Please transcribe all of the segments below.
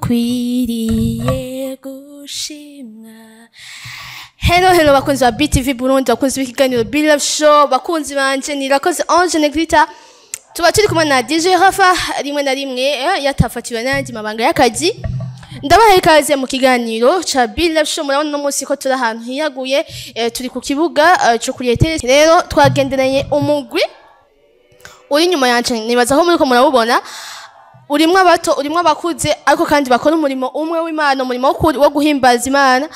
Urakwiriye gushimwa. Hello, hello, bakunzi ba BTV Burundi, bakunzi b'ikiganiro Be Love Show, bakunzi banje, ni Rakoze Ange Negrita. Tuba turi kumwe na DJ Rafa rimwe na rimwe, yatafatiwe n'ayandi mabanga y'akazi. Ndabahaye ikaze mu kiganiro ca Be Love Show. Murabona uno munsi ko turi ahantu hiyaguye, turi ku kibuga co kuri ETS. Rero twagenderanye umugwi uri inyuma yanje, nibaza aho muriko murawubona. Urimwo abato, urimwo abakuze, ariko kandi bakora umurimo umwe w'Imana, umurimo wo guhimbaza Imana.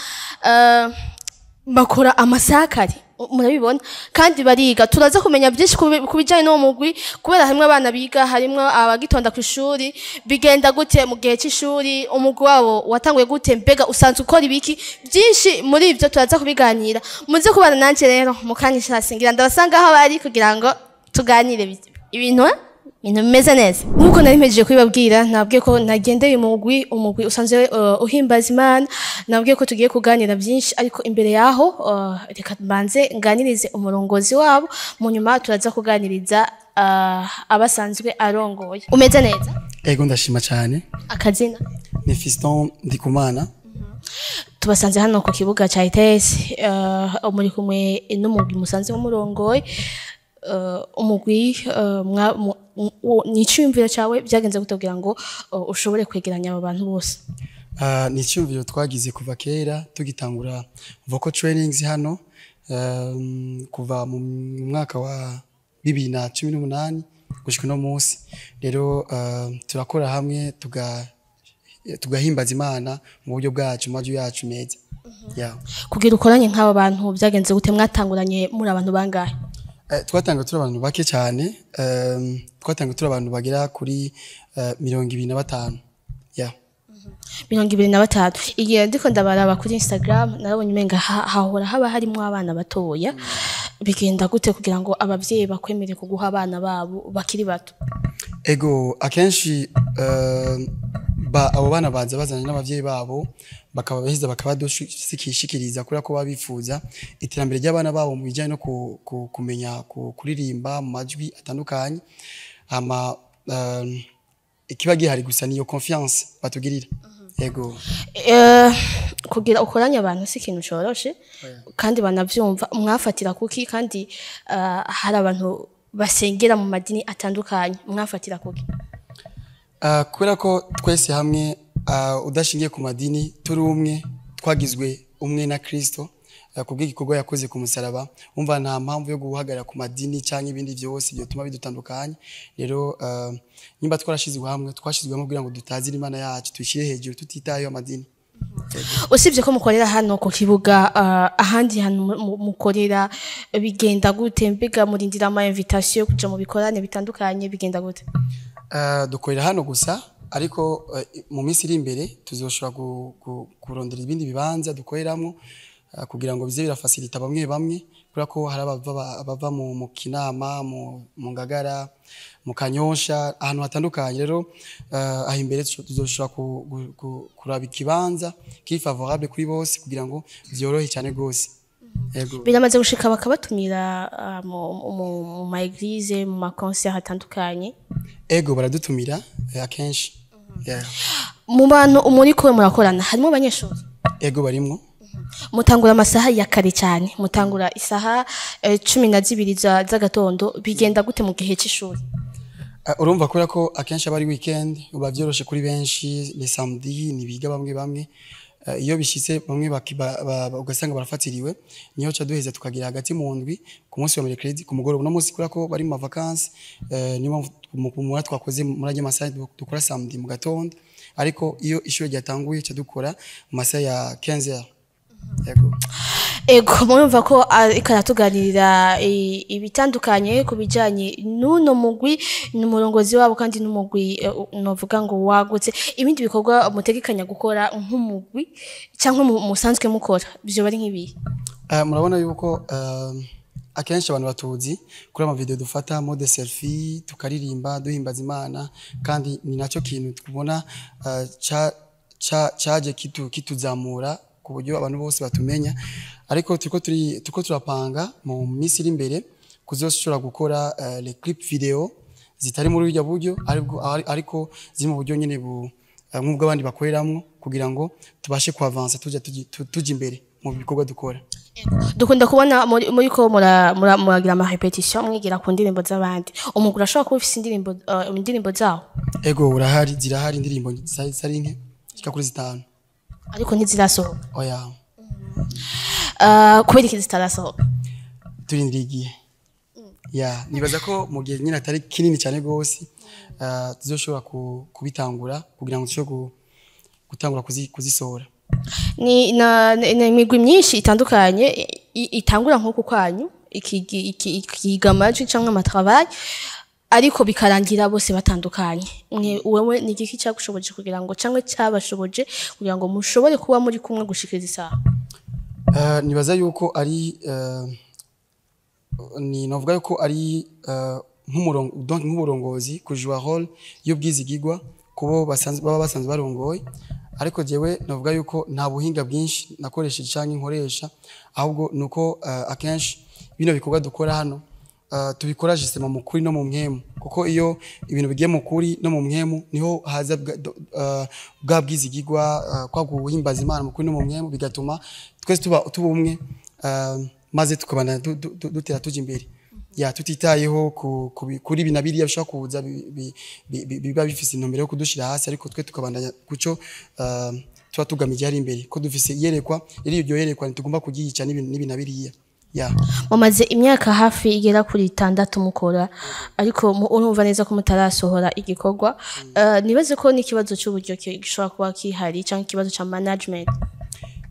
Bakora amasakari, murabibona, kandi bariga. Turaza kumenya byinshi ku bijanye n'uwo mugwi, kubera harimwo abana biga, harimwo abagitonda ku ishuri. Bigenda gute mu gihe c'ishuri? Umugwi wabo watanguye gute? Mbega usanzwe ukora ibiki? Byinshi muri ivyo turaza kubiganira. Muze kubana nanje rero mu kanya ngira ndabasanga aho bari kugira ngo tuganire ibintu, eh? Ibintu bimeze neza nk'uko nari mpejeje kubibabwira. Nabwiye ko nagendeye umugwi usanzwe uhimbaza Imana. Nabwiye ko tugiye kuganira byinshi, ariko imbere yaho reka mbanze nganirize umurongozi wabo, mu nyuma turaza kuganiriza abasanzwe arongoye. Umeze neza? Ego, ndashima cyane. Akazina? Ni Fiston Ndikumana. Tubasanze hano ku kibuga ca ITS, muri kumwe n'umugwi musanzwe murongoye. Umugwi ni iciyumviro cawe byagenze gute kugira ngo ushobore kwegeranya abo bantu bose? Ni icyumviro twagize kuva kera tugitangura vocal trainings hano, kuva mu mwaka wa 2018 gushika uno munsi. Rero turakora hamwe, tugahimbaza Imana mu buryo bwacu, mu majwi yacu meza, yeah. Kugira ukoranye nk'aba bantu byagenze gute? Mwatanguranye muri abantu bangahe? Twatanguye turi abantu bake cyane, twatanguye turi abantu bagera kuri 25, yeah. 25. Igihe ndiko ndabaraba kuri Instagram, narabonye umenga hahora haba harimwo abana batoya. Bigenda gute kugira ngo abavyeyi bakwemere kuguha abana babo bakiri bato? Ego, akenshi abo bana baza bazanye n'abavyeyi babo, bakaba baheza bakabadushikiriza, kubera ko baba bifuza iterambere ry'abana babo mu bijyanye no kumenya kuririmba mu majwi atandukanye. Hama ikiba gihari gusa niyo confiance batugirira. Ego. Kugira ukoranye abantu si ikintu coroshe, kandi banavyumva. Mwafatira kuki? Kandi hari abantu basengera mu madini atandukanye, mwafatira kuki? Kubera ko twese hamwe, udashingiye ku madini, turi umwe, twagizwe umwe na Kristo kubw'igikorwa yakoze ku musaraba. Umva, nta mpamvu yo guhagarara ku madini cyangwa ibindi byose byotuma bidutandukanya. Rero nimba twarashizwe hamwe, twashizwe hamwe kugira ngo dutazire Imana yacu, tuyishyire hejuru tutitayeho amadini. Usibye ko mukorera hano ku kibuga, ahandi hantu mukorera bigenda gute? Mbega murindira ama invitation kuja mu bikorane bitandukanye? Bigenda gute? Dukorera hano gusa, ariko mu minsi iri imbere tuzoshobora kurondera ibindi bibanza dukoreramo, kugira ngo bize birafacilita bamwe bamwe, kubera ko hari abava mu Kinama, mu Ngagara, mu Kanyosha, ahantu hatandukanye. Rero aho imbere tuzoshobora kuraba ikibanza kiri favorable kuri bose kugira ngo vyorohe cyane gose. Yego. Biramaze gushika bakabatumira mu ma église, mu ma concert atandukanye? Ego, baradutumira akenshi, yeah. Mu bantu muri ko murakorana harimo abanyeshuri? Ego, barimwo. Mutangura amasaha ya kare cyane, mutangura isaha 12 z'agatondo. Bigenda gute mu gihe c'ishuri? Urumva, kubera ko akenshi aba ari weekend, uba vyoroshe kuri benshi. Les samedi nibiga bamwe bamwe. Iyo bishitse bamwe ugasanga barafatiriwe, niyo ca duheza tukagira hagati mu ndwi, ku munsi wa mercredi ku mugoroba. Uno munsi kubera ko bari mu vacances, niyo mpamvu twakoze muri ajya masaha dukora samedi mu gatondo, ariko iyo ishure ryatanguye ca dukora mu masaha ya 15h. Yego. Ego, murumva ko ariko aratuganirira ibitandukanye ku bijanye n'uno mugwi. Ni umurongozi wabo, kandi n'umugwi novuga ngo wagutse. Ibindi bikorwa mutegekanya gukora nk'umugwi cyangwa musanzwe mukora byo bari nk'ibihe? Murabona yuko akenshi abantu batuzi kuri ama video dufata mode selfie, tukaririmba duhimbaza Imana, kandi ni nacyo kintu tubona ca ca caje kituzamura ku buryo abantu bose batumenya. Ariko turiko turapanga mu minsi iri imbere kuzoshobora gukora les clips video zitari muri burya buryo, ariko ziri mu buryo nyene bu nk'ubwo abandi bakoreramwo, kugira ngo tubashe kuavansa, tuja imbere mu bikorwa dukora. Dukunda kubona muri ko muragira ama répétition, mwigira ku ndirimbo z'abandi. Umugwi urashobora kuba ufise indirimbo zawo? Ego, urahari, zirahari indirimbo zitari nke, zishika kuri 5. Ariko ntizirasohoka? Oya. Kubera iki zitarasohoka? Turindiriye igihe. Ya, nibaza ko mu gihe nyine atari kinini cyane gose, tuzoshobora kubitangura kugira ngo dushobore gutangura kuzisohora. Ni imigwi myinshi itandukanye itangura nk'uku kwanyu, ikiga amajwi canke ama travail, ariko bikarangira bose batandukanye. Mwe, wewe ni igiki cyagushoboje kugira ngo, canke cyabashoboje kugira ngo mushobore kuba muri kumwe gushikiriza isaha? Nibaza yuko ari ni novuga yuko ari nk'umurongo, donc nk'uburongozi, kujua rôle y'ubwizigigwa kubo basanzwe baba basanzwe barongoye. Ariko jewe novuga yuko nta buhinga bwinshi nakoresheje canke nkoresha, ahubwo nuko akenshi bino bikorwa dukora hano, tubikora justement mu kuri no mu mpwemu, kuko iyo ibintu bigiye mu kuri no mu mpwemu niho haza bwa bwizigigwa, kwa guhimbaza Imana mu kuri no mu mpwemu, bigatuma twese tuba umwe, maze tukabana dutera tuja imbere, ya tutitayeho kuri ibi na biriya bishobora kuza biba bifise intumbero yo kudushira hasi, ariko twe tukabandanya kuco tuba tugamije hari imbere, ko dufise iyerekwa. Rero iryo yerekwa ntitugomba kuryica n'ibi na biriya, ya. Mumaze imyaka hafi igera kuri 6 mukora, ariko urumva neza ko mutarasohora igikorwa. Nibaze ko n'ikibazo cy'uburyo gishobora kuba kihari, cyangwa ikibazo ca management.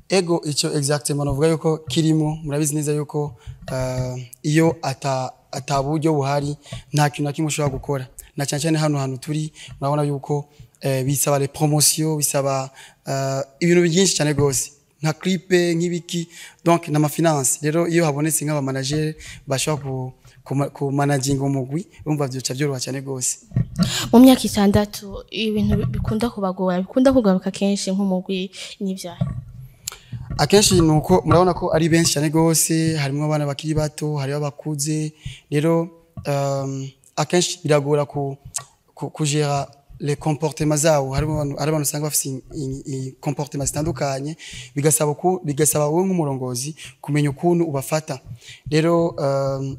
Ego, icyo exactement novuga yuko kirimo. Murabizi neza yuko iyo ata buryo buhari, nta kintu na kimwe ushobora gukora, na cyane cyane hano hantu turi. Murabona yuko bisaba les promotions, bisaba ibintu byinshi cyane gose, nka clip, nk'ibiki, donc n'ama finance. Rero iyo habonetse nk'aba manager bashobora ku managinga umugwi, urumva vyoca vyoroha cyane gose. Mu myaka 6, ibintu bikunda kubagora, bikunda kugaruka kenshi nk'umugwi n'ivyaha? Akenshi ni uko murabona ko ari benshi cyane gose, harimo abana bakiri bato, hariho abakuze. Rero akenshi biragora kugera les comportements zabo. Hari abantu usanga bafise comportement zitandukanye, bigasaba wowe nk'umurongozi kumenya ukuntu ubafata. Rero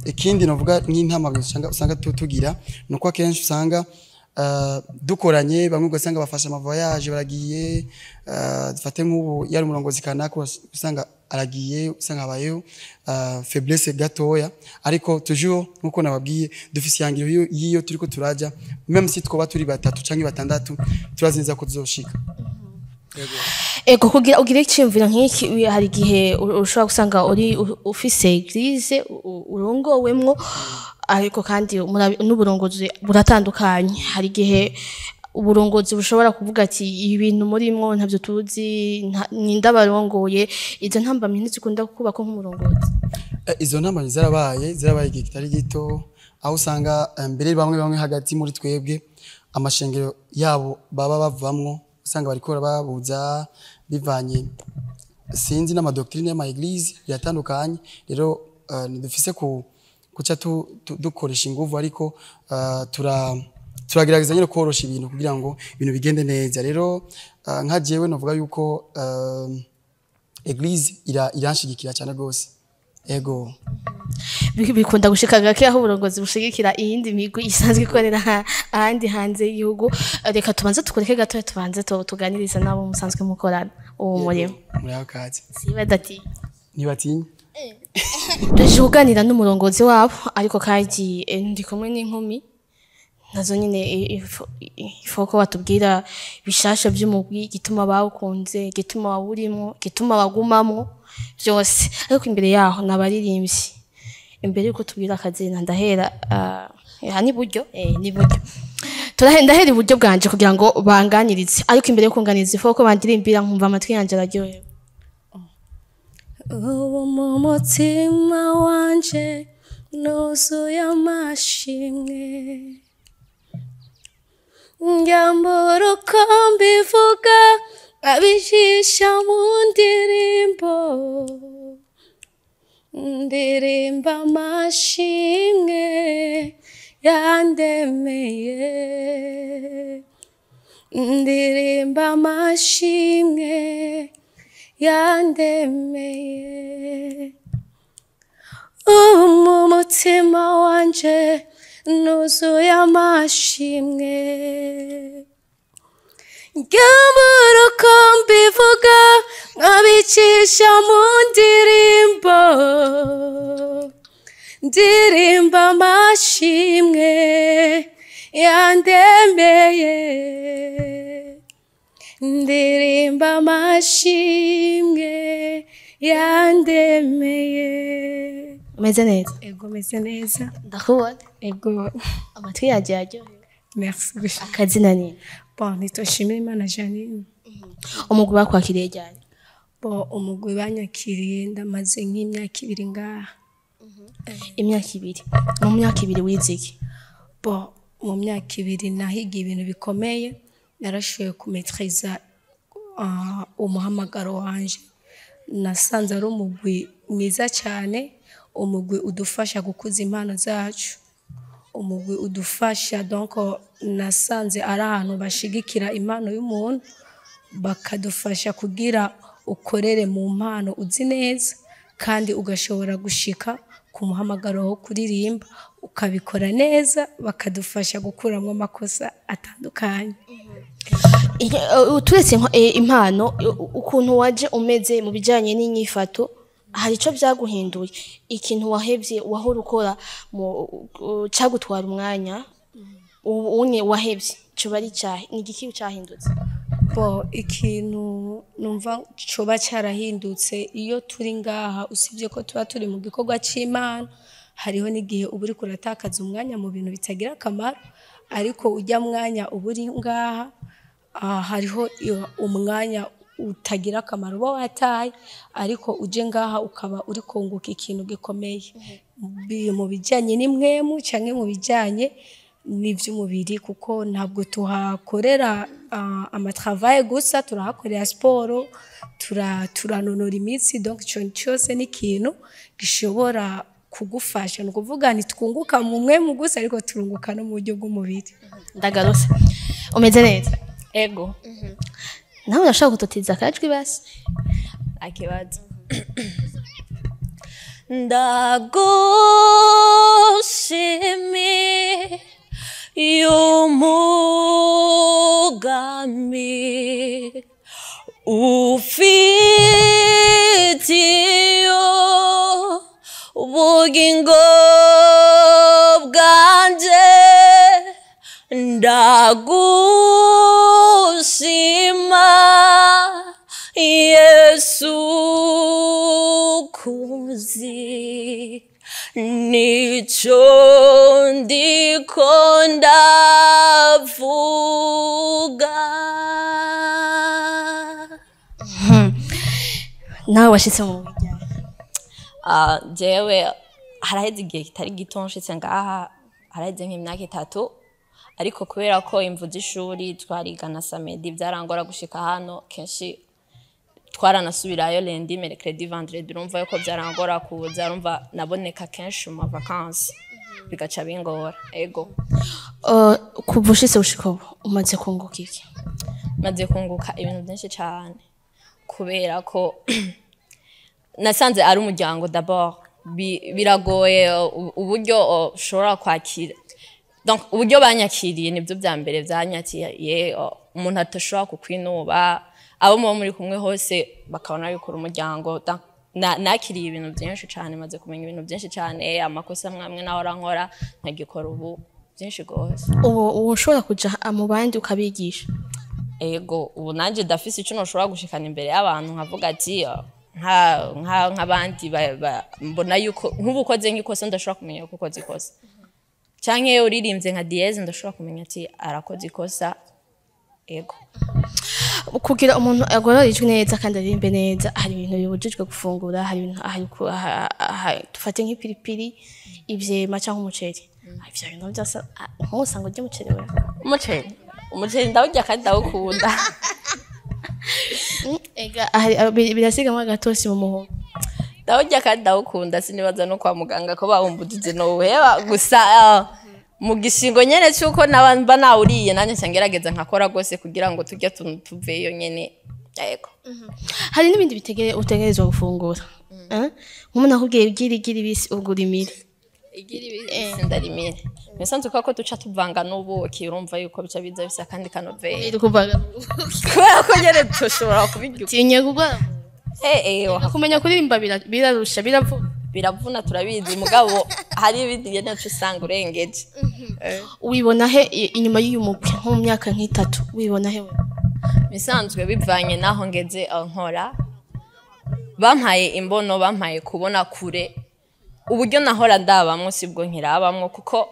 ikindi novuga nk'intama usanga tugira ni uko akenshi usanga dukoranye, bamwe ugasanga bafashe ama voyage baragiye. Dufate nk'ubu yari umurongozi kanaka, usanga aragiye, usanga habayeho faiblesse gatoya. Ariko toujours nkuko nababwiye, dufise ihangiro y'iyo turiko turaja. Même si twoba turi batatu canke batandatu, turazi neza ko tuzoshika. Ego, kugira ugire iciyumviro nk'iki, hari igihe ushobora gusanga uri ufise église urongowemwo, ariko kandi n'uburongozi buratandukanye. Hari igihe uburongozi bushobora kuvuga ati ibi bintu murimwo ntavyo tuzi, ninde abarongoye? Izo ntambamyi ntizikunda kubako nk'umurongozi? Izo ntambamyi zarabaye igihe kitari gito, aho usanga mbere bamwe bamwe hagati muri twebwe amashengero yabo baba bavamwo usanga bariko babuza, bivanye sinzi n'ama doctrine y'ama église yatandukanye. Rero ntidufise ku kuca dukoresha inguvu, ariko turagerageza nyine korosha ibintu kugira ngo ibintu bigende neza. Rero nka jewe novuga yuko église iranshigikira cyane gose, ego. Bikunda gushika gake aho uburongozi bushigikira iyindi migwi isanzwe ikorera ahandi hanze y'igihugu. Reka tubanze tukureke gatoya, tubanze tuganiriza n'abo musanzwe mukorana uwo murimo. Muri akazi. Sibadati. Ntibatinya. Tuje kuganira n'umurongozi wabo, ariko kandi ndi kumwe n'inkumi nazo nyine, ifo ko batubwira bishasha by'umugwi, igituma bawukunze, igituma bawurimwo, igituma bagumamwo, byose. Ariko imbere yaho n'abaririmbyi, imbere yuko tubwira akazina, ndahera aha ni buryo, ni buryo ndahera iburyo bwanje kugira ngo banganirize. Ariko imbere yo kunganiriza, ifo ko bandirimbira nkumva amatwi yanje araryohewe. Ubu mu mutima wanje nuzuye amashimwe, njyambura uko mbivuga, abijisha mu ndirimbo, ndirimba amashimwe yandemeye. Ndirimba amashimwe yandemeye. Mu mutima wanje nuzuye amashimwe. Ngabura uko mbivuga nkabicisha mu ndirimbo. Ndirimba amashimwe yandemeye. Ndirimba amashimwe yandemeye. Umeze neza? Ego, meze neza. Ndakubona. Ego. Amatwi yaje yaryohewe. Merci. Akazina nini? Bon, nitoshimira Imana Janine. Umugwi bakwakiriye ryari? Bon, umugwi banyakiriye ndamaze nk'imyaka 2 ngaha. Imyaka 2. Mu myaka 2 wize iki? Bon, mu myaka 2 nahiga ibintu bikomeye, narashoboye kumetriza umuhamagaro wanje. Nasanze ari umugwi mwiza cyane, umugwi udufasha gukuza impano zacu, umugwi udufasha. Donc nasanze ari ahantu bashigikira impano y'umuntu, bakadufasha kugira ukorere mu mpano uzi neza, kandi ugashobora gushika ku muhamagaro wo kuririmba ukabikora neza, bakadufasha gukuramo amakosa atandukanye. Turetse impano, ukuntu waje umeze mu bijyanye n'inyifato, hari ico byaguhinduye? Ikintu wahevye wahora ukora cagutwara umwanya, unye wahevye coba ari cyahe? Ni igiki cyahindutse? Bo, ikintu numva coba cyarahindutse iyo turi ngaha, usibye ko tuba turi mu gikorwa c'Imana, hariho n'igihe uba uriko uratakaza umwanya mu bintu bitagira akamaro, ariko ujya mwanya uba uri ngaha, hariho umwanya utagira akamaro uba wataye, ariko uje ngaha ukaba uri kunguka ikintu gikomeye mu bijyanye n'imwemu canke mu bijyanye n'ivy'umubiri, kuko ntabwo tuhakorera amatravaye gusa, turahakorera siporo, turanonora imitsi. Donc ico cyose ni ikintu gishobora kugufasha. Ni ukuvuga ntitwunguka mu mwemu gusa, ariko turunguka no mu buryo bw'umubiri. Ndagarutse. Umeze neza? Ego. Nawe urashobora kudutiza akajwi basi? Akibazo. Ndagushimiye umugambi ufitiye ubugingo bwanje, ndagushima Yesu kuzi nico ndiko ndavuga. Nawe washitse mu muryango? Jewe haraheze igihe kitari gito nshitse ngaha, haraheze nk'imyaka 3, ariko kubera ko imvu z'ishuri twarigana samedi byarangora gushika hano, kenshi twaranasubirayo lundi, mercredi, vendredi, urumva yuko byarangora kuza, urumva naboneka kenshi mu vacances bigaca bingora. Ego. Kuva ushitse gushika ubu umaze kunguka iki? Maze kunguka ibintu byinshi cyane, kubera ko nasanze ari umuryango d'abord. Biragoye uburyo ushobora kwakira, donc uburyo banyakiriye nibyo bya mbere byanyakiriye. Umuntu atashobora kukwinuba, abo muba muri kumwe hose bakabona yuko uri umuryango. Nakiriye ibintu byinshi cyane, maze kumenya ibintu byinshi cyane, amakosa amwe naho arankora ntagikora ubu, byinshi gose. Ubu ushobora kuja mu bandi ukabigisha? Ego, ubu nanje ndafise ico noshobora gushikana imbere y'abantu nkavuga ati nk'abandi mbona yuko nk'ubu ukoze nk'ikosa ndashobora kumenya yuko ukoze ikosa, canke iyo uririmbye nka Dieze ndashobora kumenya ati arakoze ikosa. Ego. Kugira umuntu agorora ijwi neza kandi aririmbe neza, hari ibintu bibujijwe gufungura, hari ibintu dufate nk'ipiripiri, ivyema canke umuceri. Ivyo bintu byose ntusanga urya umuceri wewe? Umuceri ndawurya kandi ndawukunda. Ega birasigamwo agatosi mu muhogo. Ndawurya kandi ndawukunda, sinibaza no kwa muganga ko bawumbujije nowuheba gusa. Mu gishingo nyene cyuko naba nawuriye, nanjye nca ngerageza nkakora gose kugira ngo tujye tuveyo nyene, yego. Hari n'ibindi bitegere utegerezwa gufungura. Eh? Nk'umuntu akubwiye igira igira ibisi, ugura imire. Igira ibisi ndarimire misanzwe, kuko duca tuvanga n'ubuki, urumva yuko bica biza bisa kandi kanovera. Iri kuvaga. Kubera ko nyene tushobora kubirya. Tinye kugwara. Eh. Kumenya kuririmba birarusha, biravuna. Biravuna, turabizi, mugabo hari ibindi nyene uca usanga urengeje. Wibona he inyuma y'uyu mugwi, nko mu myaka nk'itatu, wibona he wewe? Bisanzwe bivanye naho ngeze aho nkora, bampaye imbono, bampaye kubona kure. Uburyo nahora ndabamwo sibwo nkirabamwo, kuko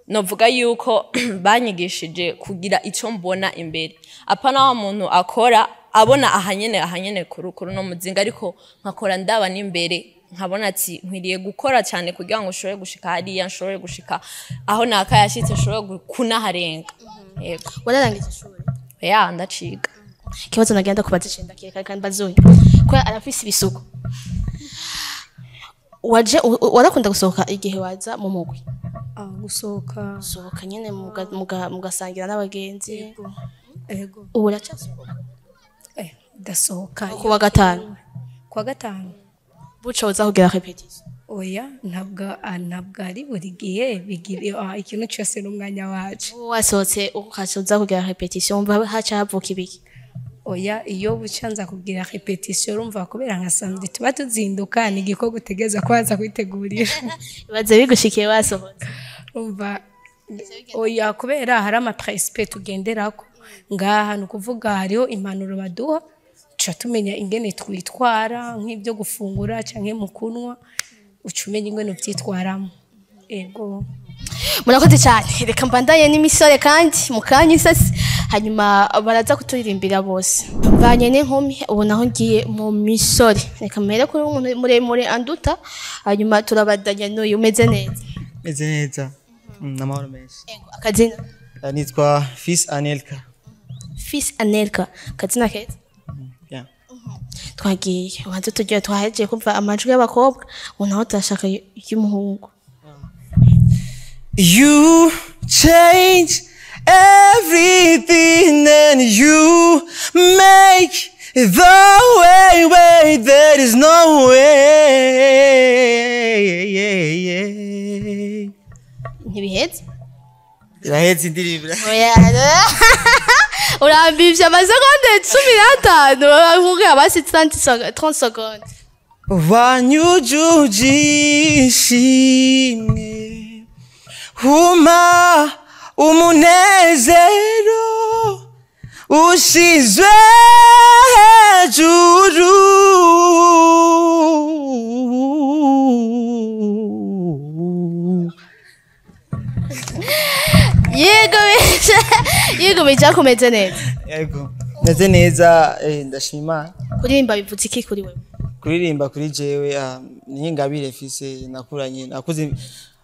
novuga yuko banyigishije kugira icyo mbona imbere, apana wa muntu akora abona ahanyene ahanyene kuri no muzinga, ariko nkakora ndaba n'imbere, nkabona ati nkwiriye gukora cyane kugira ngo nshobore gushika hariya, nshobore gushika aho nakayashitse, nshobore kunaharenga, yego. Wararangije ishuri? Ya, ndaciga. Ikibazo nagenda kubaza icenda kireka kandi bazuye kubera arafise ibisuko. Waje warakunda gusohoka igihe waza mu mugwi? Ah, gusohoka? Gusohoka nyene mugasangira n'abagenzi. Ego. Ubu uracasohoka? Ndasohoka. Ku wa gatanu? Kuwa gatanu. Buca uza kugira répétition? Oya, ntabwo ari buri gihe. Bigira ikintu cyose n'umwanya wacu. Ubu wasohotse ukaca uza kugira répétition, wumva haca havuka ibiki? Oya, iyo buca nza kugira répétition, urumva kubera nka samedi tuba tuzinduka, ni igikorwa utegereza ko waza kwitegurira. Ibaze bigushikiye wasohotse. Urumva, oya, kubera hari ama principe tugenderako ngaha, ni ukuvuga hariho impanuro baduha, tuca tumenya ingene twitwara, nk'ibyo gufungura canke mu kunywa, uca umenya ingene uvyitwaramo, ego. Murakoze cyane. Reka mbandanye n'imisore kandi mu kanya isasi, hanyuma baraza kuturirimbira bose. Mvanye n'inkumi, ubu naho ngiye mu misore. Reka mpere kuri umuntu muremure anduta, hanyuma turabandanya n'uyu. Umeze neza? Meze neza. N'amahoro menshi. Ego, akazina? Nitwa Fils Anelka. Fils Anelka, akazina keza. Bien. Twagiye ubanze tugiye, twahejeje kumva amajwi y'abakobwa, ubu naho turashaka y'umuhungu. You change everything and you make the way way there is no way. Ntibiheze? Iraheze indirimbo. Oya, urambivye amasegonde 15, nkubwira basi 30 secondes. Wanyujuje ishimwe, umpa umunezero ushizwe hejuru. Yego bisha, yego bija, kumeze neza? Yego, meze neza, ndashima. Kuririmba bivuze iki kuri wewe? Kuririmba kuri jewe ni ingabire fise nakuranye, nakuze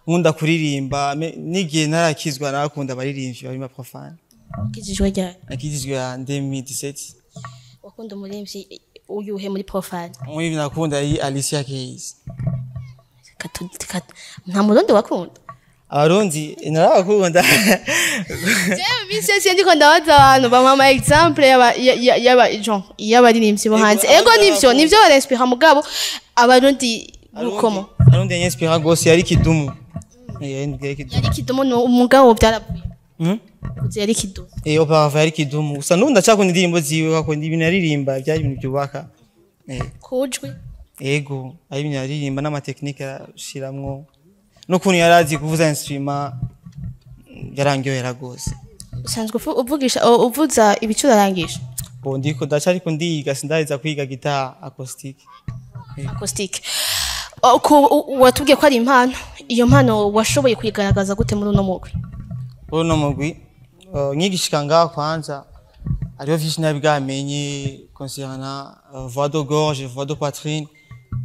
nkunda kuririmba. N'igihe ntarakizwa narakunda abaririmbyi barimo profane. Ukijijwe ryari? Nakijijwe ya 2017. Wakunda umuririmbyi uyuhe muri profane? Muri nakunda yi Alicia Keys. Nta murundi wakunda? Abarundi narabakunda. Jewe misi yose ndiko ndabaza abantu, bampa ama exemple y'aba genre y'abaririmbyi bo hanze. Ego, nivyo barinspira, mugabo abarundi gukomo. Abarundi yanyinspira gose yari Kidumu. Yari Kidumu. Yari Kidumu ni umugabo byaravuye. Hmm? Uzi yari Kidumu. Auparavant yari Kidumu. Gusa n'ubu ndacakunda indirimbo ziwe, akunda ibintu yaririmba, byari ibintu byubaka. Kujwi. Ego, ari ibintu yaririmba n'ama technique arashiramwo, n'ukuntu yari azi kuvuza instrument, yarangyohera gose. Usanzwe uvugisha uvuza ibicurarangisho? Bon, ndiko ndacariko ndiga, sindaheza kwiga guitare acoustique. Acoustique. Watubwiye ko ari impano, iyo mpano washoboye kuyigaragaza gute muri uno mugwi? Muri uno mugwi, nkigishika ngaha kwanza hariho vyinshi nari bwamenye concernant voix de gorge, voix de poitrine,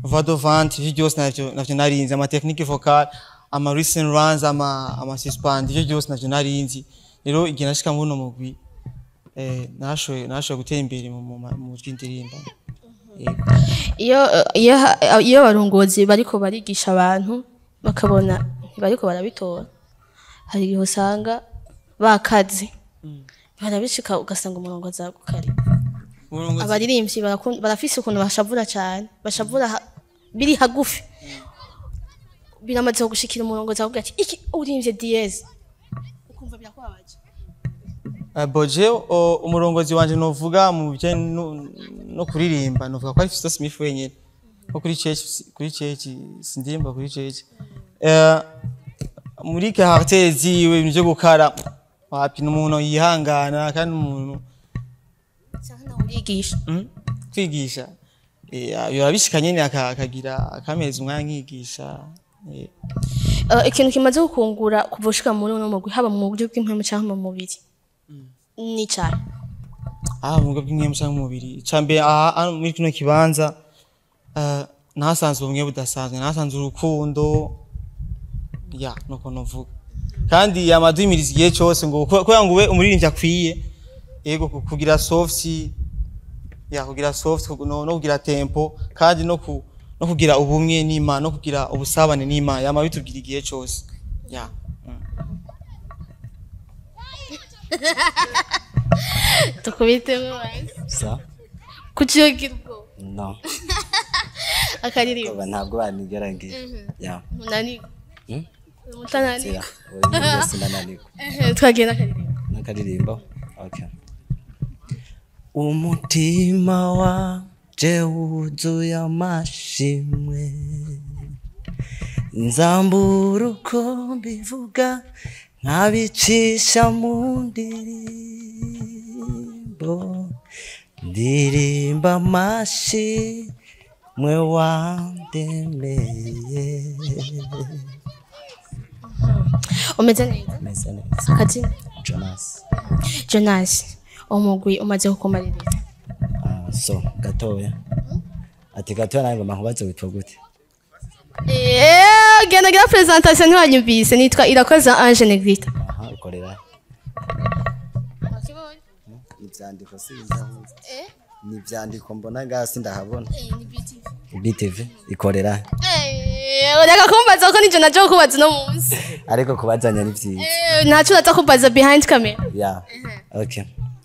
voix de ventre, ivyo byose navyo narinzi, ama technique vocale, ama listen runs, ama suspend, ivyo byose navyo narinzi. Rero igihe nashika muri uno mugwi, narashoboye gutera imbere mu vy'indirimbo. Yego. Iyo abarongozi bariko barigisha abantu bakabona ntibariko barabitora, Hari igihe usanga bakaze, barabishika ugasanga umurongo azagukari. Umurongozi. Abaririmbyi barafise ukuntu bashavura cyane, bashavura biri hagufi. Biramaze gushikira umurongo azavuga ati iki uririmvye dièse, ukumva birakubabaje? Boje umurongozi wanje novuga mu bijanye no kuririmba, novuga ko ari Fiston Smith wenyene, ko kuri church sindirimba kuri church. Muri caractère ziwe, ibintu vyo gukara wapi, ni umuntu yihangana kandi umuntu Canke nawe urigisha? Kwigisha, yorabishika nyene akagira akameza umwanya nkigisha. Ikintu kimaze gukungura kuva ushika muri uno mugwi, haba mu buryo bw'impwemu canke mu mubiri, ni cane? Ah, mu buryo bw'impwemu canke umubiri, icambere aha hano muri kino kibanza, nahasanze ubumwe budasanzwe, nahasanze urukundo, ya nuko novuga. Kandi yamaduhimiriza igihe cose ngo kubera ngo ube umuririmbyi akwiye, yego, kugira soft, ya kugira soft, no kugira tempo, kandi no kugira ubumwe n'Imana, no kugira ubusabane n'Imana. Yama bitubwira igihe cose, ya. Tukubitemo basi. Sa. Kuki ugira ubwoba? No. Akaririmbo. Kuba ntabwo banigeragiye. Ya. Munanirwa? Hmm? Mutananirwa? Oya, sinananirwa. Twagenda akaririmbo. N'akaririmbo. Okay. Umutima wanje wuzuye amashimwe, nzambura uko mbivuga nkabicisha mu ndirimbo, ndirimba amashimwe wandemeye. Umeze neza? Meze neza. Akazina? Jonas. Jonas, umugwi umaze kukumarira? Ah, so gatoya, ati gatoya nange ngomba nkubaze, witwa gute? Genda gira présentation, ntiwanyumvise. Nitwa Irakoza Ange Negrita. Aha ukorera ivyandiko sindahuza, ni ivyandiko mbona ngaha sindahabona. BTV ikorera? Ureka kumbaza ko nije naje kukubaza uno munsi. Ariko kubazanya ni vyiza. Ntaco uraza kumbaza behind camera. Ya, okay,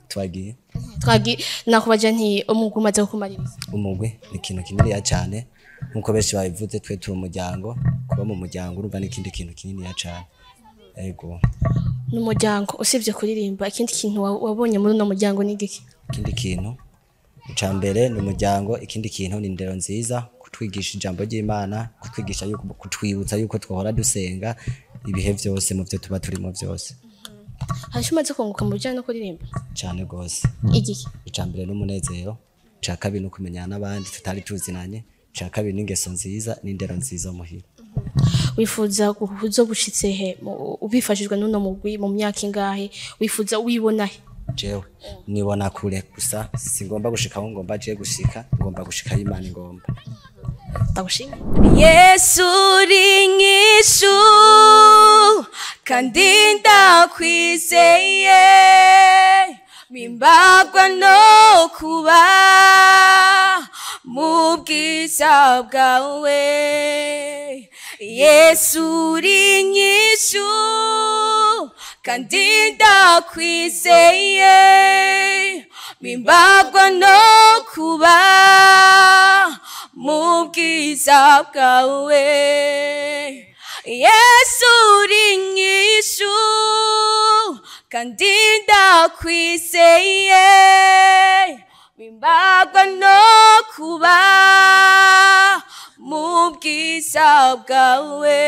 twagiye. Twagi nakubaje nti umugwi umaze kukumarira? Umugwi ni ikintu kininiya cyane, nkuko benshi babivuze, twe turi umuryango. Kuba mu muryango urumva ni ikindi kintu kininiya cyane, ego. N'umuryango, usibye kuririmba, ikindi kintu wabonye muri uno muryango ni giki? Ikindi kintu, icya mbere ni umuryango, ikindi kintu ni indero nziza, kutwigisha ijambo ry'Imana, kutwigisha yuko, kutwibutsa yuko twahora dusenga ibihe byose mu byo tuba turimo byose. Hari icyo umaze kunguka mu bijyanye no kuririmba? Cyane rwose. Igiki? Icya mbere n'umunezero, icya kabiri ni ukumenyana n'abandi tutari tuzinanye, icya kabiri n'ingeso nziza n'indero nziza muhira. Wifuza guhuza bushitse he ubifashijwe n'uno mugwi? Mu myaka ingahe wifuza, wibona he? Jewe nibona kure, gusa singomba gushika aho ngomba je gushika, ngomba gushika aho Imana ingomba. Ndagushimye. Yesu uri inyishu kandi ndakwizeye, mimbagwa no kuba mu bwiza bwawe. Yesu uri inyishu kandi ndakwizeye, mimbagwa no kuba mu bwiza bwawe. Yesu uri inyishu kandi ndakwizeye, mimbagwa no kuba mu bwiza bwawe.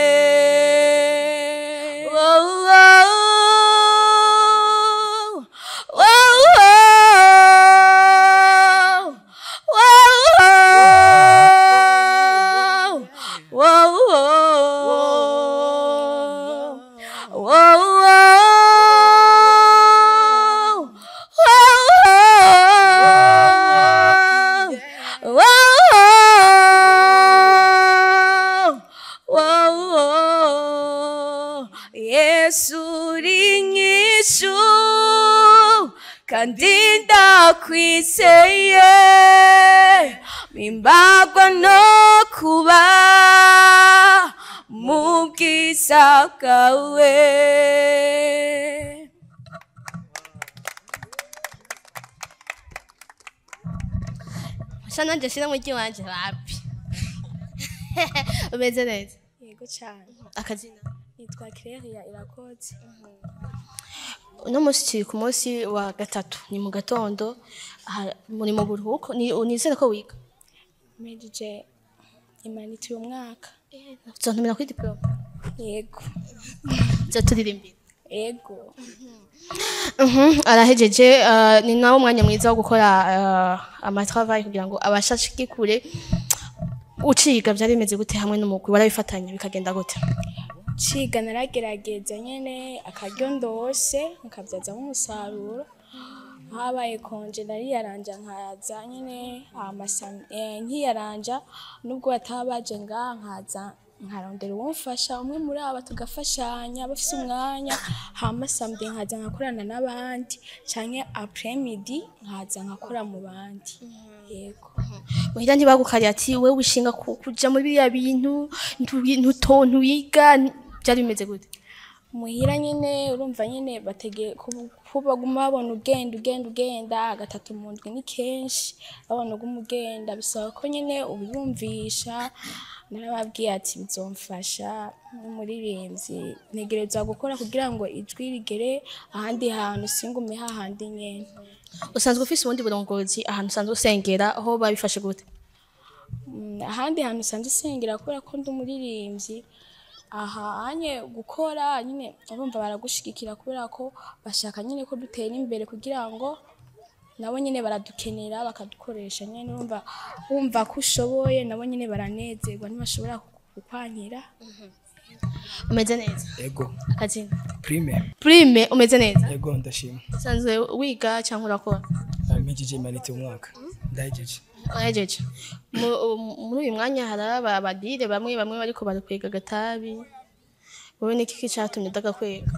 Oh, oh, oh, oh, oh, oh, oh, oh. Yesu uri inyishu kandi ndakwizeye, mimbagwa no kuba mu bwiza. Ububasha bwawe. Sha nanje shira mu ry'iwanje wapi. Umeze neza? Yego cyane. Akazina? Nitwa Claire Irakoze. Uno munsi turi ku munsi wa gatatu, ni mu gatondo, muri mu buruhuko, nizere ko wiga. Mejije imaniti uyu mwaka. Uzontumira kuri diplome? Yego. Uzoturirimbira? Yego. Arahejeje, ni nawo umwanya mwiza wo gukora amatravail kugira ngo abashashike kure. Uciga byari bimeze gute hamwe n'umugwi, warabifatanya bikagenda gute? Ciga naragerageza nyene akaryo ndose nkabyazamo umusaruro. Habaye konje nariyaranja nkaza nyene nkiyaranja, nubwo batabaje ngaha nkaza nkarondera uwomfasha, umwe muri aba tugafashanya bafise umwanya, hama samedi nkaza nkakorana n'abandi canke après-midi nkaza nkakora mu bandi. Yego. Muhira ntibagukariye ati wewe wishinga kuja muri biriya bintu ntuwiga, byari bimeze gute? Muhira nyene urumva nyene batege kuba baguma babona ugenda ugenda ugenda gatatu mu ndwi ni kenshi, babona uguma ugenda, bisaba ko nyene ubiyumvisha. Narababwiye ati bizomfasha n'umuririmbyi, ntegerezwa gukora kugira ngo ijwi rigere ahandi hantu, singume hahandi nyene. Usanzwe ufise ubundi burongozi ahantu usanzwe usengera, aho babifashe gute? Ahandi hantu usanzwe usengera kubera ko ndi umuririmbyi, aha anye gukora nyine urumva baragushigikira kubera ko bashaka nyine ko dutera imbere, kugira ngo nabo nyine baradukenera bakadukoresha nyine, urumva wumva ko ushoboye nabo nyine baranezerwa, ntibashobora kukwankira. Umeze neza? Yego. Akazina? Prime. Prime, umeze neza? Yego, ndashima. Usanzwe wiga cyangwa urakora? Mejije imanite umwaka. Ndahejeje. Urahejeje. Muri uyu mwanya hari abadire bamwe bamwe bariko barakwega agatabi. Wowe ni iki cyatumye udagakwega?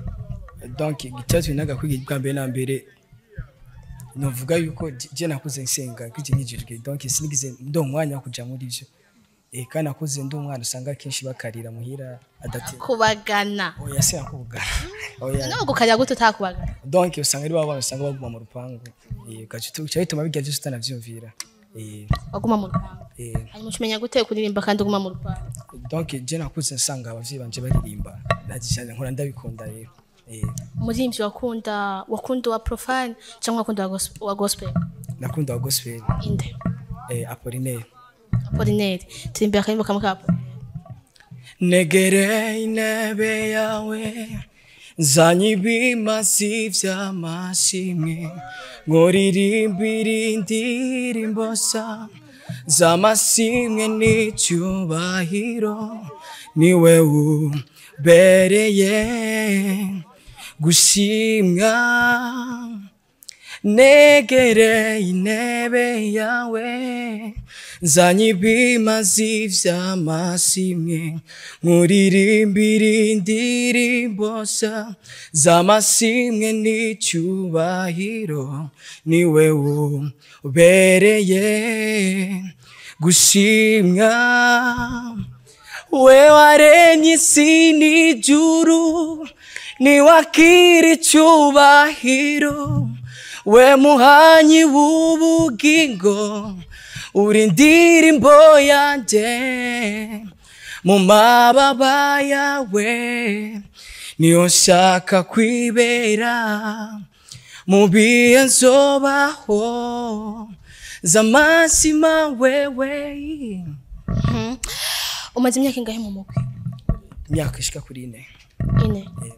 Donc icyatumye nagakwega bwa mbere na mbere, novuga yuko je nakuze nsenga kije nkijijwe, donc sinigize ndo umwanya wo kuja muri ivyo. Kandi nakuze ndi umwana usanga kenshi bakarira muhira adati kubagana. Oya, si akubagana. Oya. No gukarira gute utakubagana? Donc usanga ari babana usanga baguma mu rupangu. Gace bituma bijya byose utanavyumvira. Baguma mu rupangu. Hanyuma umenya gute kuririmba kandi uguma mu rupangu? Donc je nakuze nsanga abavyeyi banje baririmba. Naje nkora ndabikunda rero. Umuririmbyi wakunda wa profane cyangwa wakunda wa gospel? Nakunda wa gospel. Inde? Apollinaire. Apollinaire. Turimbira akaririmbo kamwe ka Apollinaire. Negere intebe yawe nzanye ibimasi vy'amashimwe, nkuririmbira indirimbo z'amashimwe n'icyubahiro, niwe ubereye gushimwa. Negere intebe yawe nzanye ibimazi vy'amashimwe, nkuririmbira indirimbo z'amashimwe n'icyubahiro, niwe ubereye gushimwa. We waremye isi n'ijuru, niwakira icyubahiro, we muhanyi w'ubugingo, uri indirimbo yanjye mu mababa yawe, niyo nshaka kwibera mu bihe nzobaho z'amasima wewe. Umaze imyaka ingahe mu mugwi? Imyaka ishika kuri 4. 4.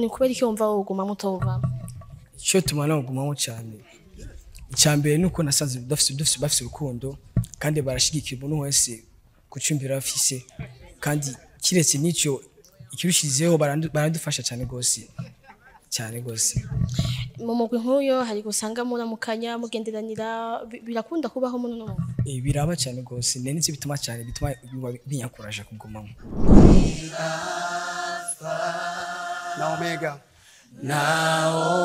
Ni kubera iki wumva woguma mutova? Icyo tuma nagumamo cyane, icya mbere nuko nasanze bafise urukundo kandi barashigikira umuntu wese kucumbira afise, kandi kiretse n'icyo ikirushirizeho barandufasha cyane gose cyane gose. Mu mugwi nk'uyo hari gusanga muramukanya mugenderanira, birakunda kubaho muno no? Biraba cyane gose, ne nivyo bituma cyane bituma binyakuraje kugumamo. Na Omega. Na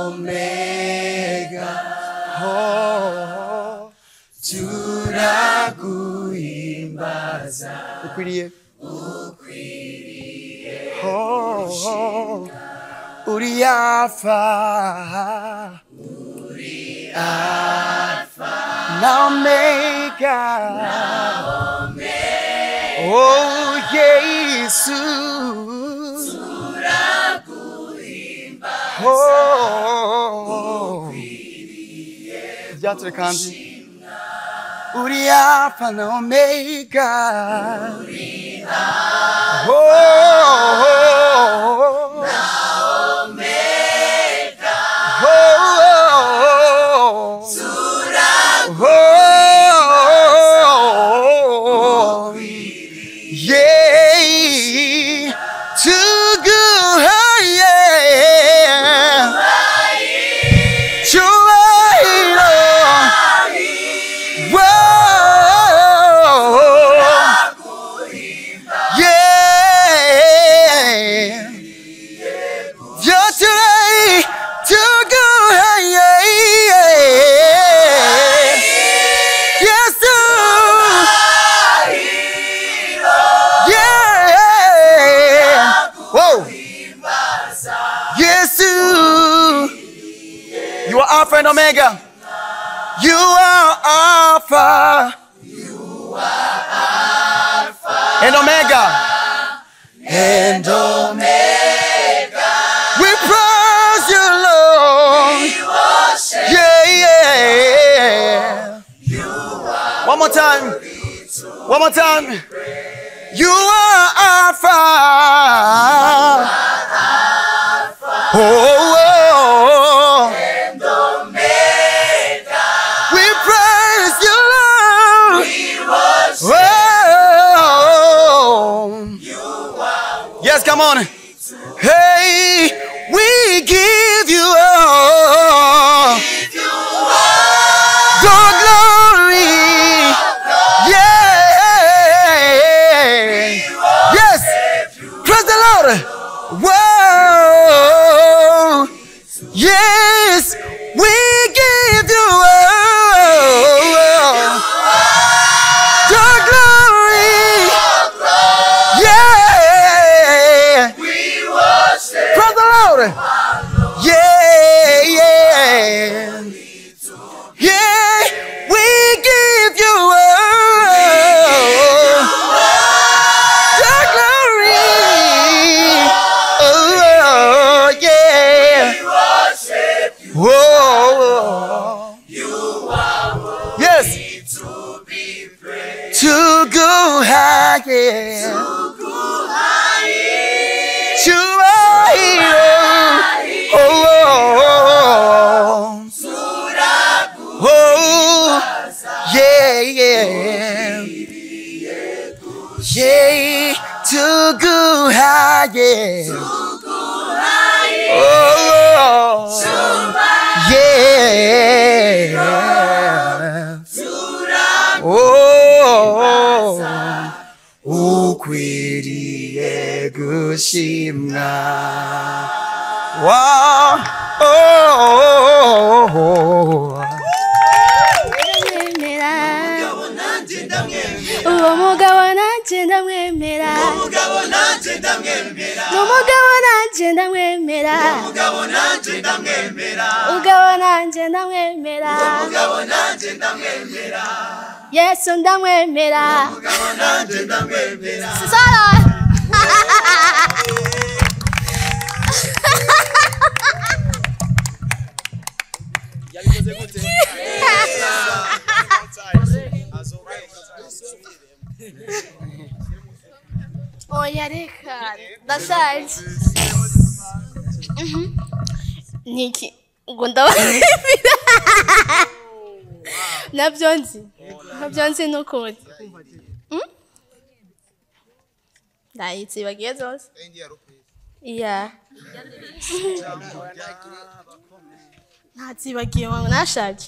Omega, oh, turaguhimbaza. Ukwiriye, ukwiriye Oh, uri Alpha, uri Alpha na Omega, oh Yesu, oh byature kandi uri Alpha na Omega, uri Alpha, oh, na Omega, oh, oh, yeah, too good, yeah, too You are Alpha and Omega. You are Alpha. You are Alpha. And Omega. And Omega. We praise you, Lord. We worship. Yeah, yeah. You are. One more time. One more time. You are Alpha. You are Alpha. Oh, oh. And Omega. We praise you, Lord. We worship. Oh. You are. Yes, come on. Hey, we give you all. Give you all the glory. Yeah. Yes. Praise the Lord. Whoa. Yes, we give you all the glory. Yeah. We worship. Praise the Lord. Yeah, yeah. Yeah, we give you all the glory. Oh, yeah. Whoa. You are worthy, yes, to be praised. To go higher. To go higher. To higher. Oh, oh, oh, oh, yeah, yeah. Yeah, to go higher. To go higher. Oh, yeah. Oh, ukwiriye gushimwa. Wow. Oh, uwo mugabo nanjye ndamwemera, umugabo nanjye ndamwemera, umugabo nanjye ndamwemera, umugabo nanjye ndamwemera, umugabo nanjye ndamwemera, umugabo nanjye ndamwemera, Yesu ndamwemera, umugabo nanjye ndamwemera. Sara. Yabikoze gute? Oya reka ndashaje. Niki ngo ndababwira nabyo nzi, nabyo nzi n'ukuri ndayitsibagiye zose. Iya ntazibagiye wangu nashaje.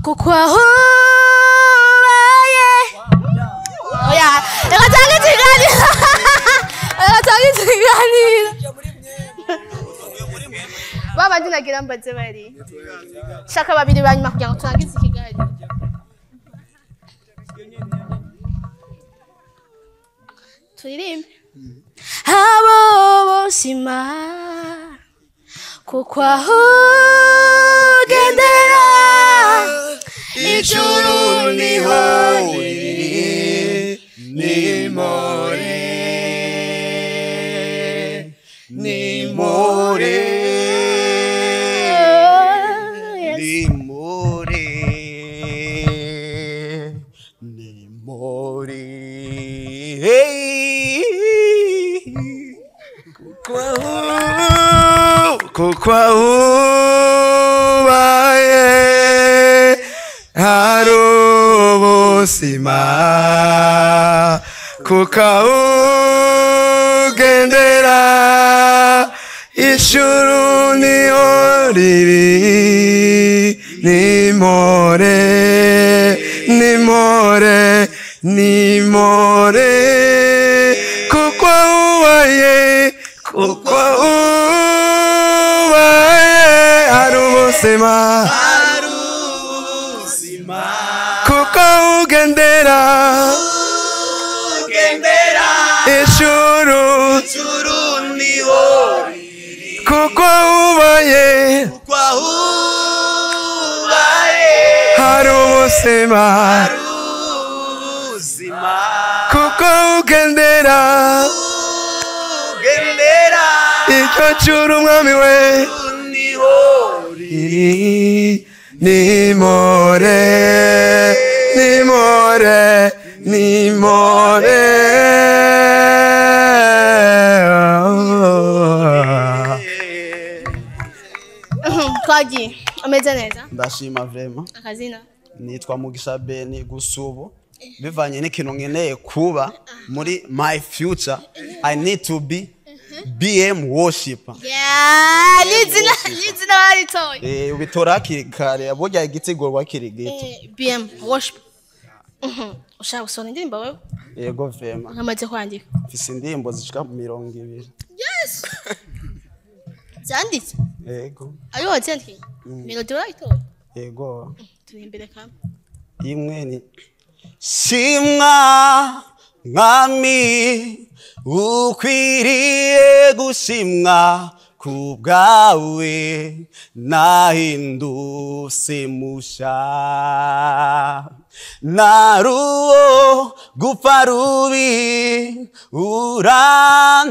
Kuko aho ubaye. Oya reka tange ikiganiro, reka tange ikiganiro. Babandi nagira mbaze bari shaka babiri banyuma kugira ngo turangize ikiganiro. Turirimbe. Abo bosima kuko aho ugendera ijuru niho riri, nimore nimore nimore nimore, kuko ubaye hari ubuzima, kuko ugendera ijuru niho riri, nimore nimore nimore, kuko ubaye, kuko ubaye hari ubuzima, kuko ugendera ijuru niho riri, kuko ubaye, kuko ubaye hari ubuzima, kuko ugendera icyo cyura umwami we niho riri, nimore nimore nimore. Twagiye, ameze neza. Ndashima vraiment. Akazina? Nitwa Mugisha Beni. Gusubu bivanye n'ikintu nkeneye kuba muri my future, I need to be BM worshipper. Yeah, n'izina n'izina baritoye. Ubitora hakiri kare, burya igiti gorwa kiri gito. BM worship. Ushaka gusohora indirimbo wewe? Yego vraiment. Nkamaze kwandika. Mfise indirimbo zishika 20. Yes. Zanditse? Yego. Ayo wazandikiye? Melody warayitoye? Yego. Turi imbere kamwe. Imwe ni Shimwa mwami ukwiriye gushimwa, kubwawe nahindutse musha, naruwo gupfa rubi urandokora,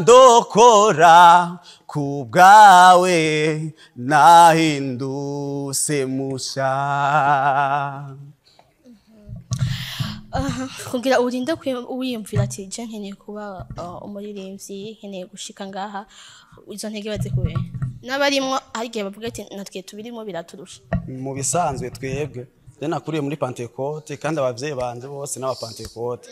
kubwawe nahindutse musha. Kugira urinde wiyumvira ati je nkeneye kuba umuririmbyi, nkeneye gushika ngaha, izo ntege bazikuye n'abarimwo hari igihe bavuga ati natwe tubirimo biraturusha. Mu bisanzwe twebwe je nakuriye muri Pentecote, kandi abavyeyi banje bose n'aba Pentecote.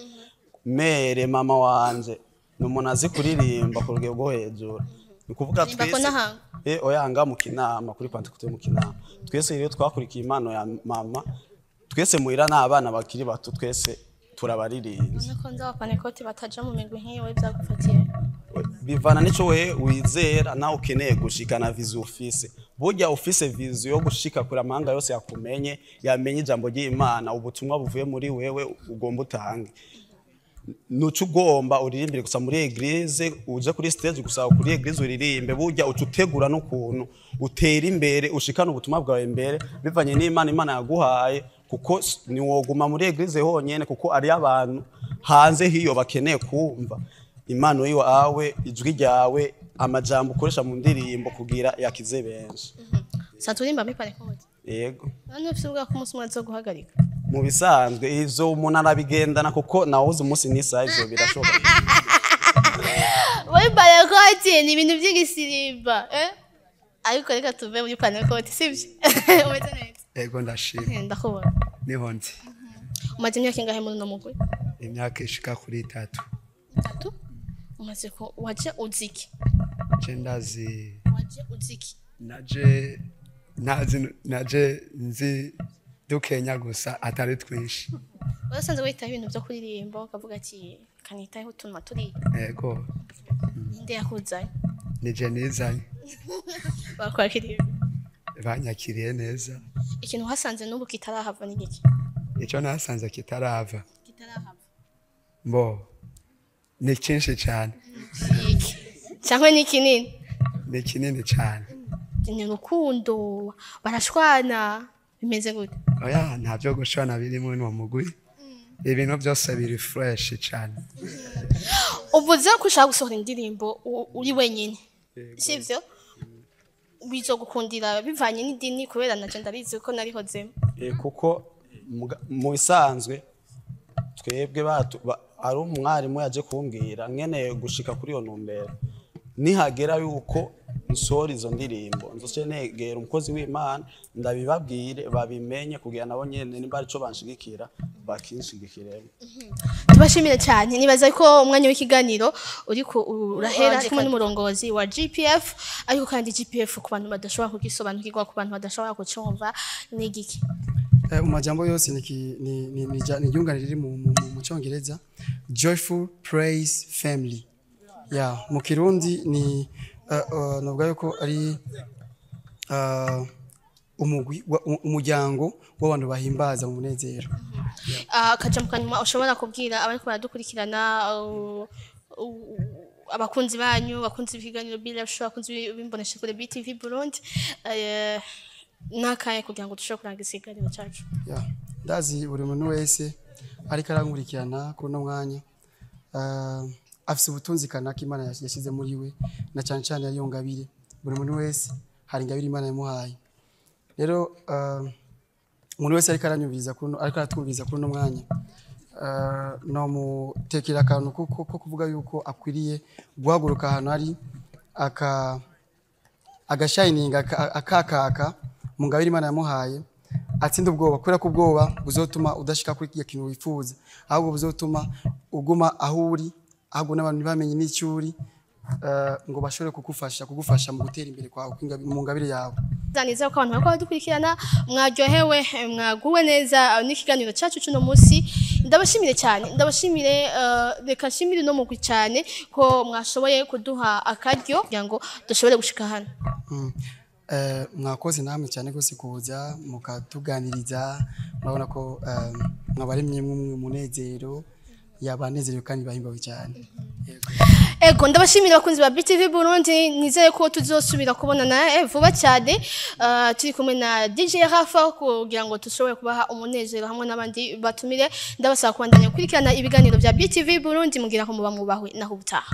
Mere mama wanje ni umuntu azi kuririmba ku rugero rwo hejuru, ni kuvuga twese oyanga mu Kinama, kuri Pentecote mu Kinama twese rero twakurikiye impano ya mama. Twese muhira n'abana bakiri bato twese turabaririmbye. None ko nzi abapanekoti bataja mu migwi nk'iyo byagufatiye? Bivana n'ico we wizera nawe ukeneye gushikana vision ufise. Burya ufise vision yo gushika kure amahanga yose yakumenye, yamenye ijambo ry'Imana, ubutumwa buvuye muri wewe ugomba utange. Nuco ugomba uririmbire gusa muri eglise, uje kuri stage gusa kuri eglise uririmbe, burya uca utegura n'ukuntu utera imbere ushikana ubutumwa bwawe imbere bivanye n'Imana Imana yaguhaye, kuko niwoguma muri eglise honyene, kuko ari abantu hanze hiyo bakeneye kumva impano yiwawe, ijwi ryawe, amajambo ukoresha mu ndirimbo kugira yakize benshi. Saturimba muri Pentecote? Yego. None ufise ubwoba ko umunsi umwe azoguhagarika? Mu bisanzwe ivyo umuntu arabigendana, kuko nawuzi umunsi n'isaha ivyo birashoboka. Muri Pentecote ni ibintu vy'igisirimba, eh? Ariko reka tuve muri Pentecote, sivyo? Umeze neza? Yego ndashima. Ndakubona. Niho nzi. Umaze imyaka ingahe muri uno mugwi? Imyaka ishika kuri 3. 3? Umaze ko waje uziki? Je ndazi. Waje uziki? Naje nazi, naje nzi dukenya gusa atari twinshi. Warasanze witaho ibintu byo kuririmba ukavuga ati kanitaho utuntu turi. Yego. Ninde yakuzanye? Ni je nizanye. Bakwakiriye? Banyakiriye neza. Ikintu hasanze n'ubu kitarahava ni giki? Icyo nasanze kitarahava. Kitarahava. Mbo. Ni cyinshi cyane. Iki cyangwa ni kinini? Ni kinini cyane. Ni urukundo, barashwana, bimeze gute? Oya, nta byo gushwana biri muri uwo mugwi. Ibintu byose biri fresh cyane. Uvuze ko ushaka gusohora indirimbo uri wenyine, sivyo? Bizogukundira bivanye n'idini? Kubera naje ndabizi ko narihozemo. Kuko mu bisanzwe twebwe ari umwarimu yaje kumbwira nkeneye gushika kuri iyo ntumbero, nihagera yuko nsohora izo ndirimbo nzoce negera umukozi w'Imana ndabibabwire babimenye, kugira nabo nyene nimba arico banshigikira bakinshigikiremo. Tubashimire cyane. Nibaza ko umwanya w'ikiganiro uriko urahera kumwe n'umurongozi wa GPF. Ariko kandi GPF, ku bantu badashobora kugisobanukirwa, ku bantu badashobora kucumva, ni igiki? Mu majambo yose ni ki- ni ni ni ja- ni iryungane riri mu Cyongereza, Joyful Praise Family. Ya, mu Kirundi ni navuga yuko ari umugwi umuryango w'abantu bahimbaza mu munezero. Akajambo kanyuma ushobora kubwira abariko baradukurikirana, abakunzi banyu, abakunzi b'ibiganiro Be Show, abakunzi b'imbonesha kure BTV Burundi, n'akaye kugira ngo dushobore kurangiza ikiganiro cyacu? Ya, ndazi buri muntu wese ariko arankurikirana kuri uno mwanya afise ubutunzi kanaka Imana yashyize muri we, na cyane cyane ariyo ngabire. Buri muntu wese hari ingabire Imana yamuhaye. Rero umuntu wese ariko aranyumviriza kuri ariko aratwumviriza kuri uno mwanya, no mutekera akantu ko kuvuga yuko akwiriye guhaguruka ahantu ari aka agashayininga akakaka mu ngabire Imana yamuhaye, atsinda ubwoba, kubera ko ubwoba buzotuma udashika kuri kiriya kintu wifuza, ahubwo buzotuma uguma aho uri, ahubwo n'abantu ntibamenye n'icyo uri, ngo bashobore kugufasha mu gutera imbere kwawe mu ngabire yawe. Nizera ko abantu bariko baradukurikirana mwaryohewe, mwaguwe neza n'ikiganiro cyacu cy'uno munsi. Ndabashimire cyane, ndabashimire. Reka nshimire uno mugwi cyane ko mwashoboye kuduha akaryo kugira ngo dushobore gushika hano. Mwakoze namwe cyane rwose kuza mukatuganiriza. Murabona ko mwabaremye umunezero, yabanezerewe kandi bahimbawe cyane. Ego, ndabashimira abakunzi ba BTV Burundi. Nizeye ko tuzosubira kubonana vuba cyane, turi kumwe na DJ Rafa kugira ngo dushobore kubaha umunezero hamwe n'abandi batumire. Ndabasaba kubandanya gukurikirana ibiganiro bya BTV Burundi. Mugira ko muba mubahwe, naho ubutaha.